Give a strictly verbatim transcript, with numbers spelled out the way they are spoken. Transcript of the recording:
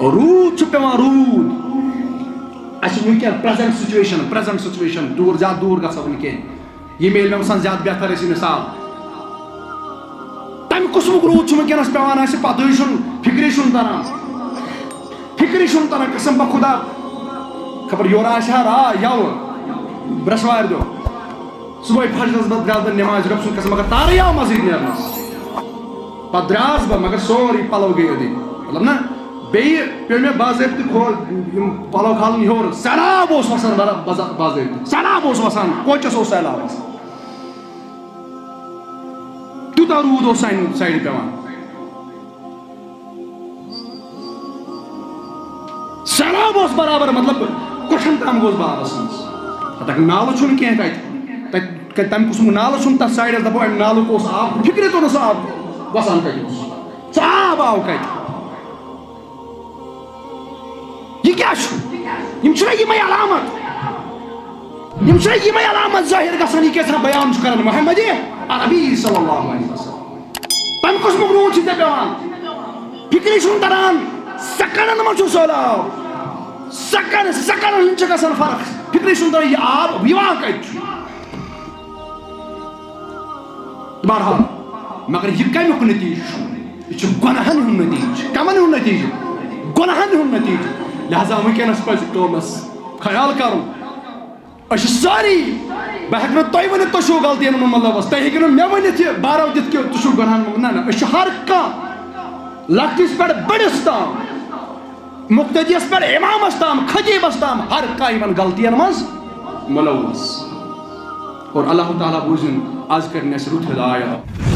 روٗد چھُ پٮ۪وان، روٗد۔ اَسہِ چھِ وٕنکٮ۪ن present situation، present situation، دوٗر، زیادٕ دوٗر گژھو نہٕ کینٛہہ۔ ییٚمہِ علمہٕ سان زیادٕ بہتر ٲسۍ مثال۔ تَمہِ قٕسمُک روٗد چھُ وٕنکٮ۪نَس پٮ۪وان اَسہِ، پَتہٕ چھُنہٕ فِکرِ چھُنہٕ تَران۔ فِکرِ چھُنہٕ تَران، قسم بہ خدا، خبر یورٕ آسہِ ہا را یَوٕ برٛٮ۪سوارِ دۄہ۔ صُبحٲے فجرس منٛز درٛاس بہٕ نٮ۪مازِ، رۄب سُنٛد قسم، مگر تارٕے آو مسجد نیرنس۔ پتہٕ درٛاس بہٕ، مگر سورُے پلو گٔے أدٕنۍ۔ مطلب نہ، بیٚیہِ پیوٚو مےٚ باضٲبطہٕ کھو-، یِم پلو کھالٕنۍ ہیوٚر۔ سیلاب اوس وسان بر-، بزا-، باضٲبطہٕ۔ سیلاب اوس وسان، کوچس اوس سیلاب وسان۔ تیوٗتاہ روٗد اوس سانہِ سایڈٕ پٮ۪وان۔ سیلاب اوس برابر، مطلب، کۄٹھٮ۪ن تام گوس بہٕ آبس منٛز۔ تتھ نالہٕ چھُنہٕ کینٛہہ تتہِ۔ تتہِ کتہِ تمہِ قٕسمُک نالہٕ چھُنہٕ تتھ سایڈس، دپو امہِ نالُک اوس آب، فکرِ توٚر نہٕ سُہ آب وسان کتہِ اوس۔ سُہ آب آو کتہِ؟ یہِ کیٛاہ چھُ؟ یِم چھِنہ یِمے علامت؟ یِم چھِنہ یِمے علامت ظٲہر گژھان، یہِ کیٛاہ سا بیان چھُ کران محمد عربی صلی اللہ علیہ وسلم؟ تَمہِ قٕسمُک روٗد چھُ ژےٚ پٮ۪وان۔ فِکرِ چھُنہٕ تَران، سیکنڈن منٛز چھُ سہلاب۔ سیکنڈ، سیکنڈن ہٕنٛز چھِ گژھان فرق۔ فِکرِ چھُنہٕ تَران، یہِ آب یِوان کَتہِ چھُ؟ بہرحال، مگر یہِ کَمیُک نتیٖجہٕ چھُ؟ یہِ چھُ گۄناہن ہُنٛد نتیٖجہٕ۔ کَمن ہُنٛد نتیٖجہٕ؟ گۄناہن ہُنٛد نتیٖجہٕ۔ لہذا وٕنکیٚنَس پَزِ قومَس خیال کَرُن۔ أسۍ چھِ سٲری، بہٕ ہٮ۪کہٕ نہٕ تۄہہِ ؤنِتھ تُہۍ چھِو غلطیَن منٛز مُلوث، تُہۍ ہیٚکِو نہٕ مےٚ ؤنِتھ یہِ بارو دِتھ کہِ تُہۍ چھِو گۄناہَن منٛز۔ نہ، نہ، أسۍ چھِ ہر کانٛہہ، لۄکٹِس پٮ۪ٹھ بٔڑِس تام، مُقتدیَس پٮ۪ٹھ اِمامَس تام، خطیٖبَس تام، ہر کانٛہہ یِمَن غلطیَن منٛز مُلوث۔ اور اللہ تعالیٰ بوٗزِن، آز کَرِ اَسہِ رُت ہدایت۔